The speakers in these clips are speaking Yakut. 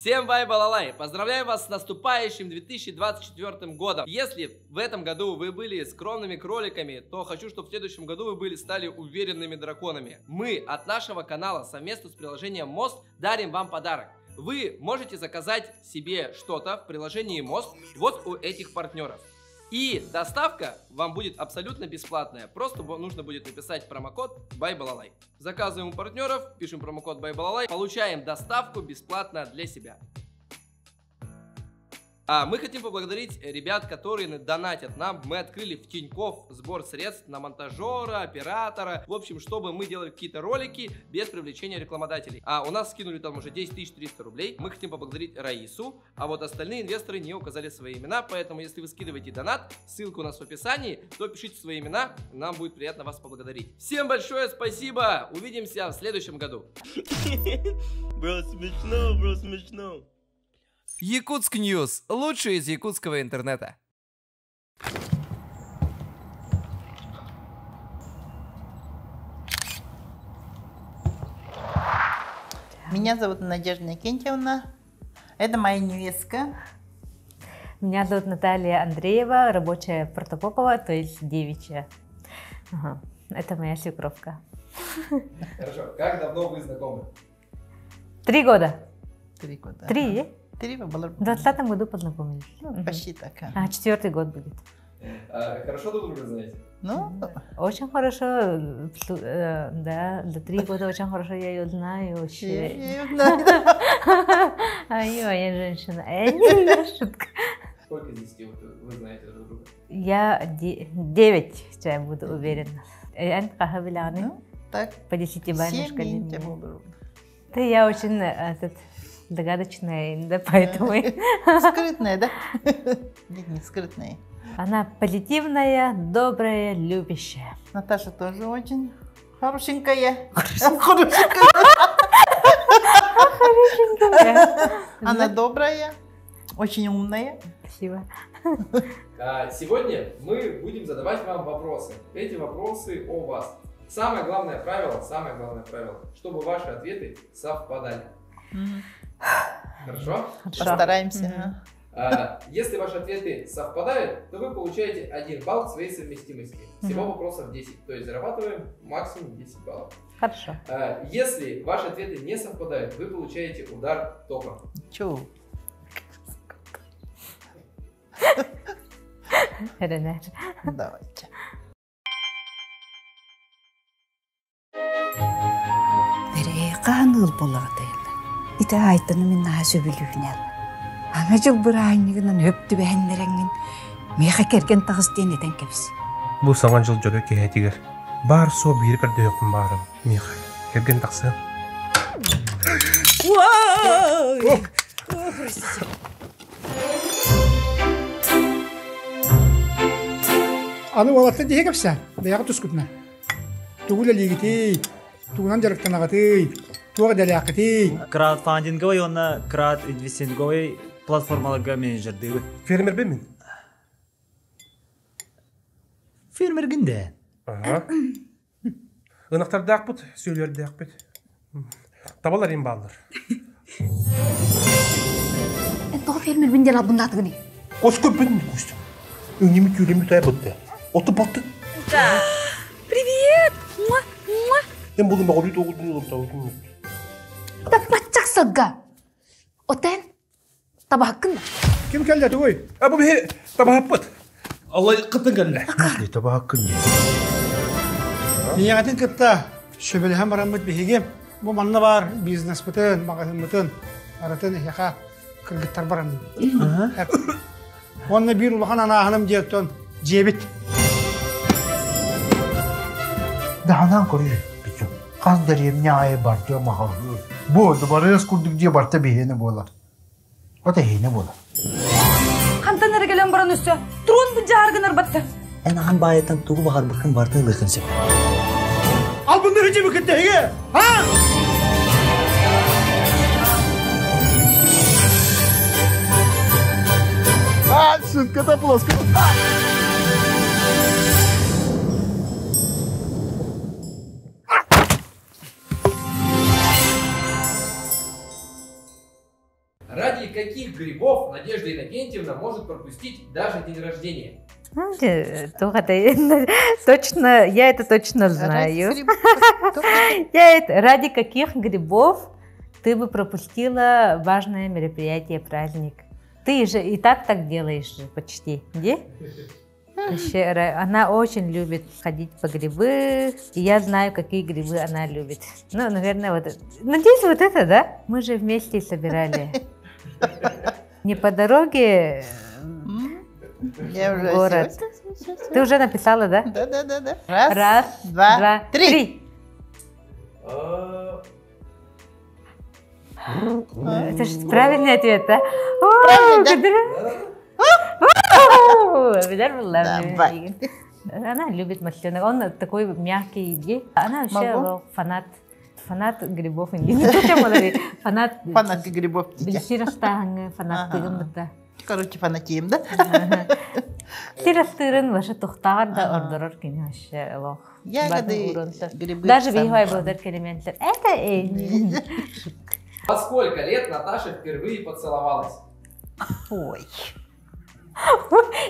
Всем бай балалай! Поздравляю вас с наступающим 2024 годом! Если в этом году вы были скромными кроликами, то хочу, чтобы в следующем году вы были стали уверенными драконами. Мы от нашего канала совместно с приложением Мост дарим вам подарок. Вы можете заказать себе что-то в приложении Мост вот у этих партнеров. И доставка вам будет абсолютно бесплатная. Просто нужно будет написать промокод BYBALALAY. Заказываем у партнеров, пишем промокод BYBALALAY, получаем доставку бесплатно для себя. А мы хотим поблагодарить ребят, которые донатят нам. Мы открыли в Тинькофф сбор средств на монтажера, оператора. В общем, чтобы мы делали какие-то ролики без привлечения рекламодателей. А у нас скинули там уже 10 300 рублей. Мы хотим поблагодарить Раису, а вот остальные инвесторы не указали свои имена. Поэтому, если вы скидываете донат, ссылка у нас в описании, то пишите свои имена, нам будет приятно вас поблагодарить. Всем большое спасибо! Увидимся в следующем году. Было смешно, было смешно. Якутск Ньюс. Лучший из якутского интернета. Меня зовут Надежда Никентьевна. Это моя невестка. Меня зовут Наталья Андреева, рабочая Протопопова, то есть девичья. Ага. Это моя свекровка. Хорошо. Как давно вы знакомы? 3 года. 3 года. 3? 3 было. В 20 году познакомились. Ну, почти так. А, 4-й год будет. А, хорошо друг друга знаете? Ну, очень хорошо, да, за 3 года очень хорошо я ее знаю вообще. Я ее знаю, да. Ай, моя женщина. Не шутка. Сколько из 10 вы знаете друг друга? Я 9, я буду уверена. Ну, так. По 10-бальной шкале. 7 Да, я очень догадочная, да, поэтому... Скрытная, да? Нет, не скрытная. Она позитивная, добрая, любящая. Наташа тоже очень хорошенькая. Хорошенькая. Она добрая, очень умная. Спасибо. Сегодня мы будем задавать вам вопросы. Эти вопросы о вас. Самое главное правило, чтобы ваши ответы совпадали. Хорошо? Хорошо. Постараемся. Если ваши ответы совпадают, то вы получаете 1 балл к своей совместимости. Всего вопросов 10, то есть зарабатываем максимум 10 баллов. Хорошо. Если ваши ответы не совпадают, вы получаете удар током. Чего? Давайте. Ити айтыны мин наһаа сөбүлүүнэл. Аңа жыл быраанньыгынан өп түбэһэннэрэҥҥин миэхэ кэргэн таҕыс диэн этэн кэбис. Бу саҥа дьыл дьоро киһэтигэр баар суо биир көрдөһүөхпүн баарым миэхэ кэргэн тахсыан. Аны уолаттар диһи кэпсэ, бэйэҕэ тускутуна. Тугу үлэлиигитий, тугунан дьарыктанаҕытый, туох идэлээххитий? Краудфандинговый уонна краудинвестинговый платформаларга менеджердыыбыт. Фермербин мин. Фермергин да. Ага. Ынахтардаахпыт, сүөлүөрдээхпит. Табалар им бааллар. Тоҕо фермербин диэн албыннаатыгыный? Оскөппүн кустум. Өҥнүмүт түүлэммит айбытты. Оту батты. Привет! Муа, муа. Мен булым оҕолуу тоҕудун ылым Таппаччак сылга. Отен, табаһыккын да? Ким кэллэ тугуй? А бу биһи табаһаппыт. Аллай кытын кэллэ. Табаһаккын дии. Ийэҕитин кытта сөбүлэһэн бараммыт биһиги бу манна баар бизнеспытын, маҕаһыыммытын аратын эһиэхэ кыргыттар баран. Уонна биир улахан анааһыным диэттэн дьиэбит. Даһанан көрүү бичу. Хас дэриэбинэ аайы бардыа маҕаһыы. Бу дыбарыас курдук дьиэ барта биһиэнэ буолар. От эһиэнэ буолар. Хантан эрэ кэлэн баран өссө трон былдьаһар гынар батта. Эн ахан баайыттан тугу баҕарбыккын барытын ылыаххын сөп. Албыннары дьиэбиккин тэһигэ! А? А, сытката плоско. Ради каких грибов Надежда Иннокентьевна может пропустить даже день рождения? Точно, я это точно знаю. Я это, ради каких грибов ты бы пропустила важное мероприятие, праздник? Ты же и так так делаешь же почти, где? Вообще, она очень любит ходить по грибы, и я знаю, какие грибы она любит. Ну, наверное, вот... Надеюсь, вот это, да? Мы же вместе собирали. Не по дороге Я в уже город. всё, всё, всё, всё. Ты уже написала, да? Да, да, да, да. Раз, Раз, два, два, три. три. Это же правильный ответ, да? Правильный, да? Давай. Она любит масленок. Он такой мягкий. где? Она вообще Могу? фанат фанат грибов. Не то, чем она фанат. Фанат грибов. Билсирастааҥы фанат тыгын Короче, фанатеем, да? Сирастырын вообще тухтаар да ордорор кини вообще олох. Ягоды, грибы. Даже самое бихай главное. болдар келементлер. Это Во сколько лет Наташа впервые поцеловалась? Ой.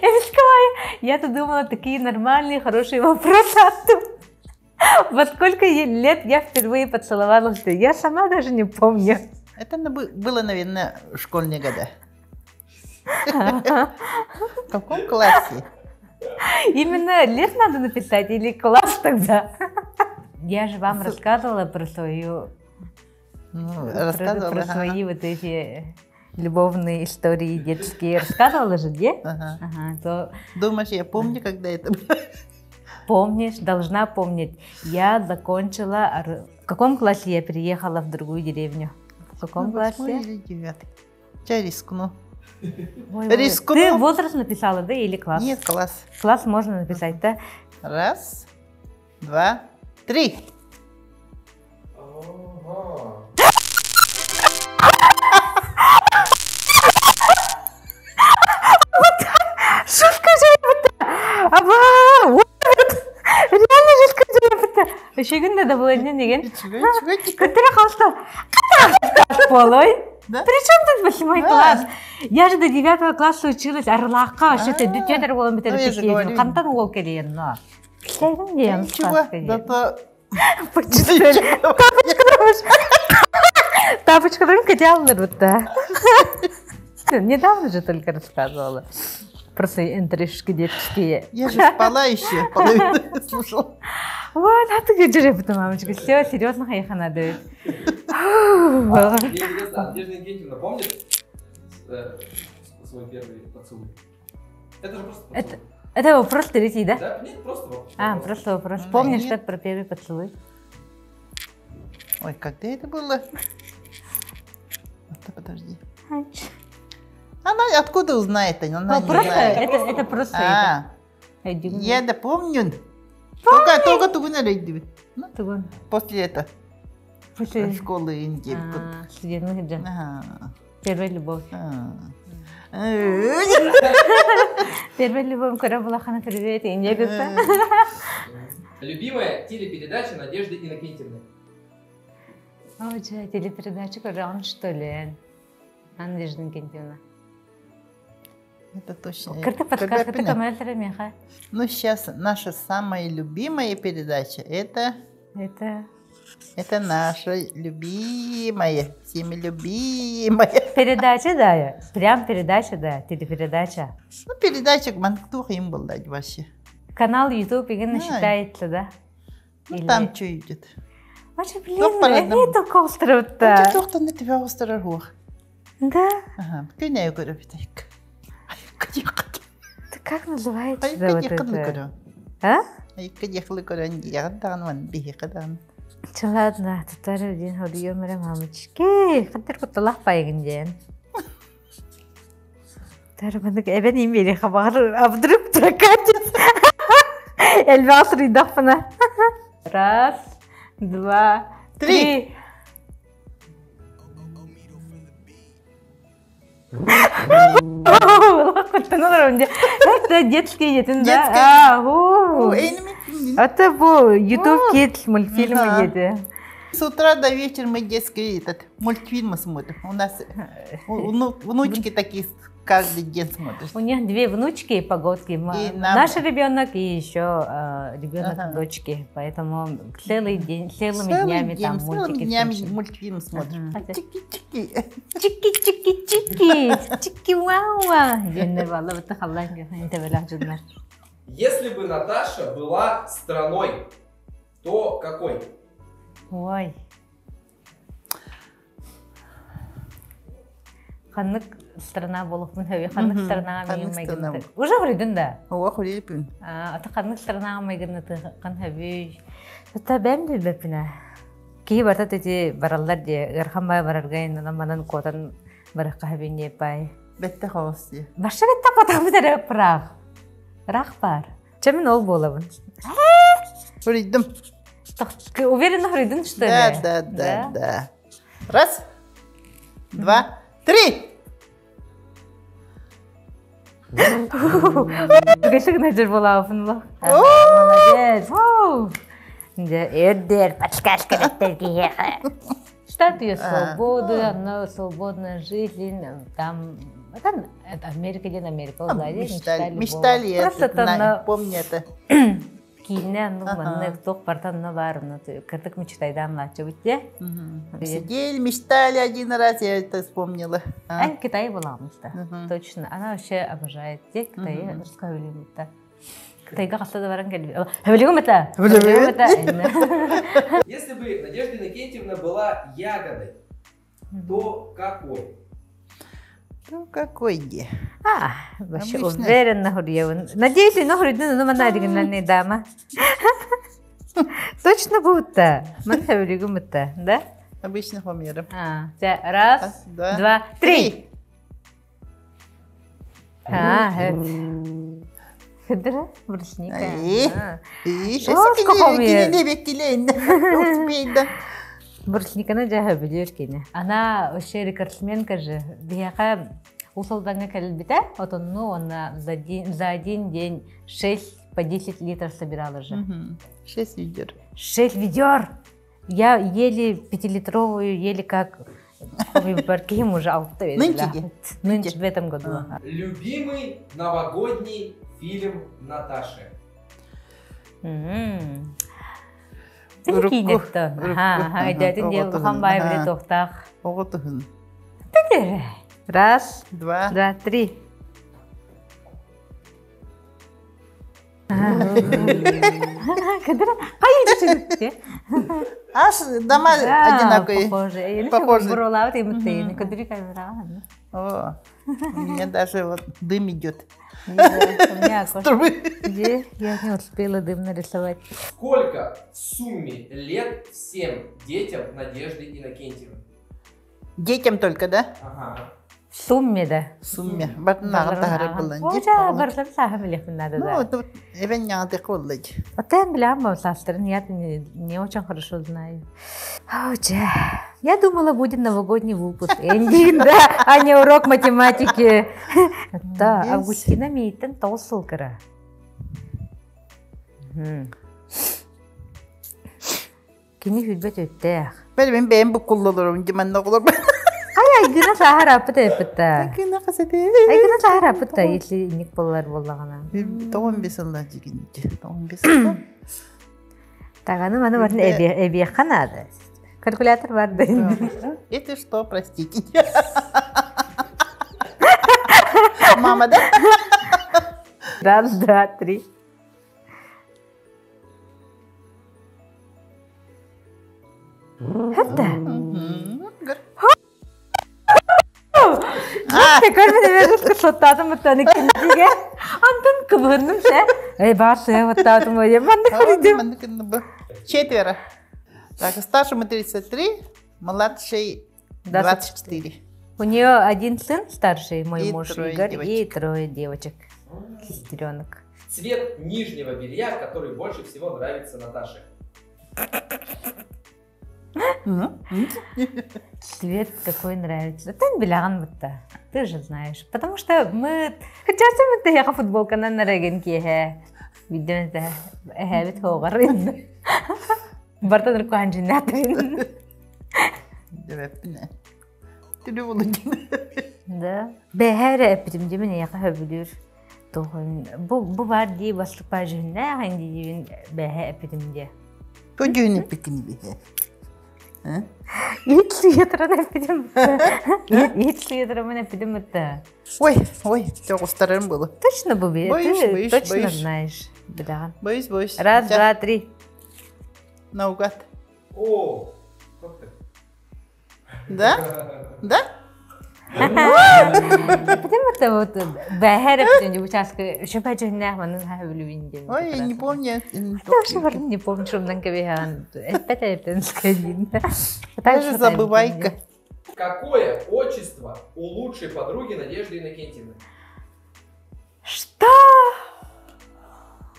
Я не сказала, я-то думала, такие нормальные, хорошие вопросы. а тут Во сколько лет я впервые поцеловалась? Я сама даже не помню. Это было, наверное, в школьные годы. В каком классе? Именно лет надо написать или класс тогда? Я же вам рассказывала про свою... Ну, про, рассказывала, про ага. свои вот эти любовные истории детские. Рассказывала же, где? Ага. Ага, то Думаешь, я помню, когда это было? Помнишь, должна помнить. Я закончила... В каком классе я переехала в другую деревню? В каком Ну, Восьмой классе? или девятый. Я рискну. Ой, ой, Рискну. Ты возраст написала, да, или класс? Нет, класс. Класс можно написать, да? Раз, два, три. Шутка же это! Аба! Вот! Реально шутка же это! Үшегін да бұл не деген? Көтірі қалса. Полой. При чем тут восьмой класс? Я же до девятого класса училась. Арлаққа вообще то дүтетер болым Ну, я же говорю. Қантан ол келген, но. Ничего, зато... Тапочкаларын кете алыныр бітті. Недавно же только рассказывала. Про свои интрижки детские. Я же спала еще, половину слушала. Вот, а ты где же мамочка? Все, серьезно, хайха надо. А, Мне интересно, а Надежда Иннокентьевна помнит свой первый поцелуй? Это же просто поцелуй. Это вопрос третий, да? Да? Нет, просто вопрос. А, просто вопрос. Помнишь, как про первый поцелуй? Ой, когда это было? Это подожди. Она откуда узнает? Она Ну, не просто, знает. это просто А, это. я да помню. Только, только тугун элейдибит. Ну, Тугун. После этого. После школы Индии. А, студентных дней. Ага. Первая любовь. А. Первая любовь, когда была хана привет, и не Любимая телепередача Надежды Иннокентьевны. Ой, телепередача көрөҕүн что ли? Надежда Иннокентьевна. Это точно. Кырты Когда подсказка, ты пина- комментарий меха. Ну, сейчас наша самая любимая передача это... Это... Это наша любимая, всеми любимая. Передача, да. Прям передача, да, телепередача. Ну, передача Манктуха им был дать вообще. Канал YouTube именно Да. считается, да? Ну, Или- там что идет? Вообще, блин, Туох барадым. это костро-то. Туохтан тебя осторожно. Да. Ага, күнә көрөп битек. Это как называется? Айка вот дехлы это? көрө. А? Айка дехлы көрөн ягдан ван бихикадан. Чё, ладно, тут один хориомера мамочки. Хаттар кутталах пайгын ден. Тарбанык эбен имери хабар, а вдруг прокатит. Эльвас рыдафна. Раз, два, три. Это детские детин, да? Детские. А, у. Это был YouTube Kids мультфильмы Ага. дети. С утра до вечера мы детский этот мультфильмы смотрим. У нас внучки такие каждый день смотрят. У них две внучки погодки. И нам... Наш ребенок и еще э, ребенок ага. дочки. Поэтому целый день, целыми целый днями день, там целыми мультики днями мультфильм смотрим. Ага. Чики-чики. Чики-чики-чики. Чики-вауа. Если бы Наташа была страной, то какой? Ой. Ханнык страна буолуохпун сөбүй ханнык странаҕа миигин майгыннаты уже хоруйдун да Ого хоруйдун ата ханнык странаҕа майгыннатыхан сөбүй Та бэм билбэппинэ киһи барта тити бараллар дии ыархан бай барарга иннанан манан куотан барыхха сөбүн диэп бай Бэтте хоҕус дии Баша бэтте хотабыт эрэ ыраах ыраах баар Чэ мин ол буолабын Хоруйдум Уверенно хоруйдун что ли? Да, да, да, да. Раз, два, три! Түгәшек нәҗер булабын ла. Молодец. Эрдер, подсказка Штат ее свободы, она свободная жизнь, там там Америка, где Америка, мечтали, мечтали, Просто там, помню это. Киинэ оннук маннык туох барыта онно баар онно кырдык мечтайдаан лааччыбыт дьэ. Сидели, мечтали один раз, я это вспомнила. Эн Китай буламмыта. Точно. Она вообще обожает те Китайы русского любит. Китайга хаста да баран кэлби. Хөбүлүгүм это. Хөбүлүгүм это. Если бы Надежда Иннокентьевна была ягодой, то какой? Ну, какой где? А, вообще уверенно хуруйабын. Надеюсь, но хуруйдун ну манна дигиннен дама. Точно будто. Ман хөбүлүгүм бутта, да? Обычно померим. А, раз, два, три. А, Хыдыра, брусника. Брусниканы дьэ билиэр кини. Она вообще рекордсменка же. Биһиэхэ Уус-Алдаҥҥа кэлбитэ, отонну уонна за один, за один день 6 по 10 литров собирала же. 6 ведер. 6 ведер! Я еле пятилитровую, еле как ким уже алты Нынче? Нынче в этом году. Любимый новогодний фильм Наташи. Киинеттон. Өйдөөтүн диэн улахан баай били туохтаах. Оҕотуһун. Раз, два, два, три. Аж дома одинаковые. Похожи. Похожи. Бурулаабыт имыттыйын. Көдүрү камераҕа. О, у меня даже вот дым идет. У меня окошко. Где? Я не успела дым нарисовать. Сколько в сумме лет всем детям Надежды Иннокентьевны? Детям только, да? Ага. В сумме, да. В сумме. Бартынааҕы таһары булан. Ожа, барлар сааһы билиэхпин надо, да. Ну, тут эбен ньаҕаты куллыч. Отен билэм саастарын я не очень хорошо знаю. О, Я думала, будет новогодний выпуск. Эндин, да, а не урок математики. Да, Августина мииттен тоҕус сыл кыра. Кини хүлбэт өттөөх. Бэл мен бэйэм буккуллаларым диманна олор. Ай айгына сааһар аппыт эппитта. Айгына хасете. Айгына сааһар аппыт если ник боллар боллагана. Тоҕон бес ылла дигинти. Тоҕон бес ылла. Таганы маны барын эбиэххэ наада. Калькулятор бар да. Это что, простите? Мама, да? Раз, два, три. Хатта. Көрмін эмес соттадым буттаны киндиге. Антон кыбынным ше. Эй, бар сыя оттадым ой. Манны көрдүм. Четверо. Так, старшему 33, младший 24. У нее один сын старший, мой И муж трое Игорь, девочек. и трое девочек. Сестренок. Цвет нижнего белья, который больше всего нравится Наташе. Цвет какой нравится. Ты билэҕин будто. Ты же знаешь. Потому что мы... Хотя мы тэһиэхэ футболканан нарагын киэһэ. Видимо, эһэбит хоҕар. Бартан ыркухан жиннатырын. Дэбэппин. Түлү булун. Да. Бэһэр эппитим димин эйэхэ хөбүлүүр. Туһун бу бу бар дии бастыпа жиннээх индиибин бэһэ эппитим дии. Бу дьүһүн эппиккини биһэ. Иһит сыйатыран эппитим. Иһит сыйатырамын эппитим это. Ой, ой, тоҕустарым было. Точно бу би? Боюсь, Ты боюсь, точно боюсь. знаешь. Бляха. Боюсь, боюсь. Раз, два, три. Наугад. О, как ты? Да? Да? Потому что вот бэһэр эппитим участка шөпө дьүһүннээх манын хаһы диэн. Ой, я не помню. Вообще не помню, что мдан кэбиһээн эппет эптен скадин. Даже забывайка. Какое отчество у лучшей подруги Надежды Иннокентьевны? Что?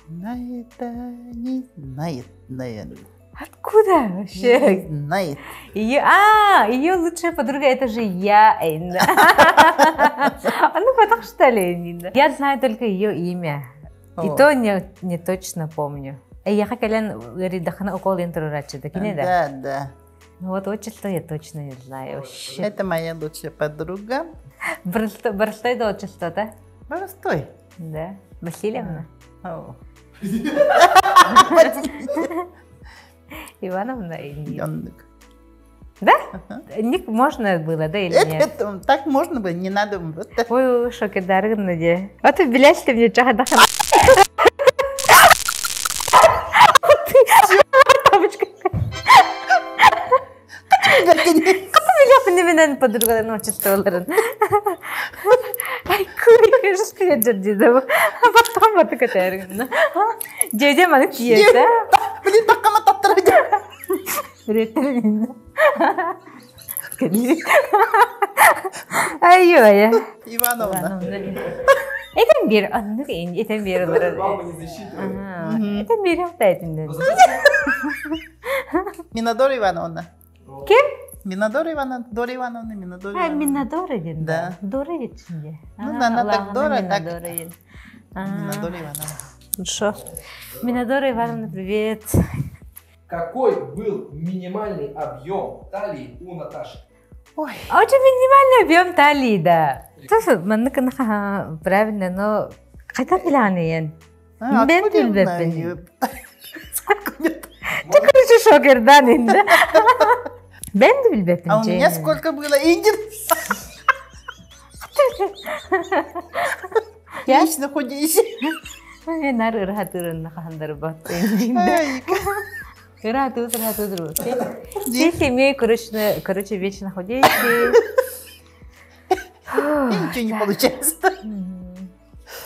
На это не знает, наверное. Откуда вообще? Не знает. Ее, а, ее лучшая подруга, это же я, Эйна. А ну потом что ли, Нина? Я знаю только ее имя. И то не, не точно помню. Я хотела говорить, укол да? Да, да. Ну вот отчество я точно не знаю вообще. Это моя лучшая подруга. Простой да отчество, да? Простой. Да. Васильевна? Ивановна или Да? Ник можно было, да, или нет? Это, так можно было, не надо. Ой, шоке даргын де. А ты беляш ты мне чаха дахан. Тапочка. Менен подругаларын отчестволарын. Ай, кури, что деді. Потом вот көтәргін. Жеде маны киеді. Блин, таққама таптырады. Ай, ой. Ивановна. Этен бир, аннык этен бир олар. Мама не засчитывает. Этен бир этен. Минадора Ивановна. Кем? Минадора Ивановна, Дора Ивановна, Минадора А, Ивановна. Минадора ден. Да. Дора етшінде. Ну да, она так Дора, так. Минадора Ивановна. Хорошо. Минадора Ивановна, привет. Какой был минимальный объем талии у Наташи? Ой. Очень минимальный объем талии, да. Тоже, маннык правильно, но хотя биланы Мен билбеппин. Ты, короче, шокердан инде. Мен де билбеппин. А у меня сколько было? Индин. Вечно худеешь. Мен ары ырхатырын хандар бат. Ырхатыр, ырхатыр. Все семьи, короче, короче, вечно худеете. Ничего не получается.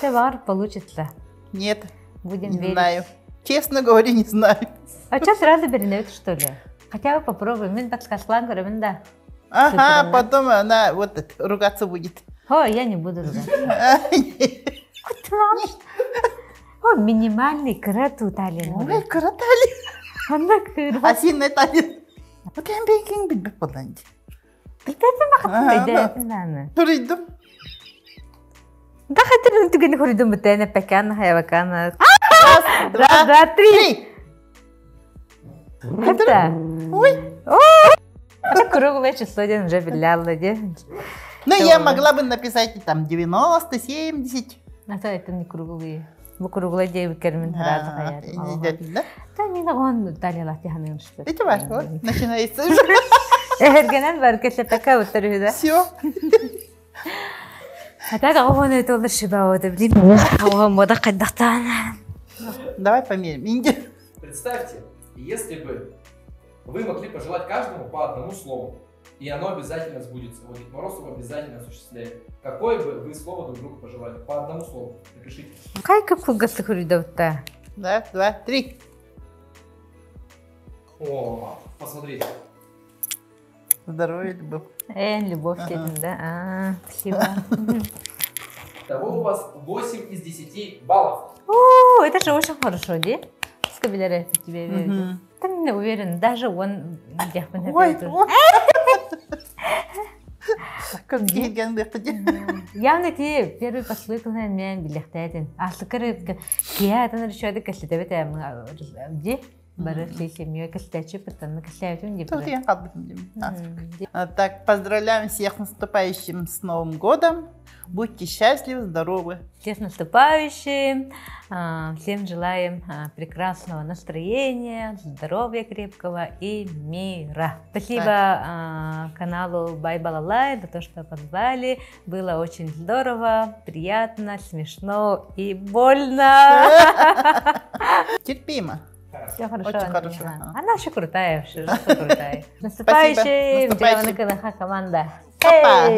Товар получится. Нет. Будем не верить. знаю. Честно говоря, не знаю. А что, сразу бернет, что ли? Хотя бы попробуй. Мен подсказлан, говорю, да. Ага, потом она вот это, ругаться будет. О, я не буду ругаться. О, минимальный кыра талин. Ой, кыра талин. Анда кыра. Осиный талин. Вот я бейкинг бит боланди. Билбеппин махатты. Туридум. Да хотя түгені көрдім бітәне пәкән хайвакана. Раз, Раз, два, три. Это. Ой. Это круглое число, ден уже билялла, де. Ну, я могла бы написать там 90, 70. А то это не круглые. Бу круглый дей кермин разы хаят. Да? Да, мен оған талила тиханым что. Это ваш, вот, начинается. Эргенен бар кесе така утыры да. Все. А так оған өте олар шиба оды билим. Оған мода кайдактан. Давай померим. Инди. Представьте, если бы вы могли пожелать каждому по одному слову, и оно обязательно сбудется. Вот Дед Мороз его обязательно осуществляет. Какое бы вы слово друг другу пожелали? По одному слову. Напишите. Кай көп кылгасы көрді утта. Раз, два, три. О, посмотрите. Здоровья, любовь. Любовь дедім, да? А, спасибо. Итого у вас 8 из 10 баллов. О, это же очень хорошо, да? Скобелере тебе верю. Там не уверен, даже он Ой, ой. Как дерген Явно ти первый послытын мен билехтәдин. Аслыкыр кия атын решөдө кәслетебе тәм ди. Бары всей семьей кэстэчи пытанны кэстээтүн деп. Тут я қалбытым Так, поздравляем всех с наступающим с Новым годом. Будьте счастливы, здоровы. Всех с наступающим. Всем желаем прекрасного настроения, здоровья крепкого и мира. Спасибо так. каналу Бай Балалай за то, что позвали. Было очень здорово, приятно, смешно и больно. Терпимо. Все хорошо. Очень хорошо. Она еще крутая, вообще, крутая. Наступающим! Наступающим! Команда. Опа!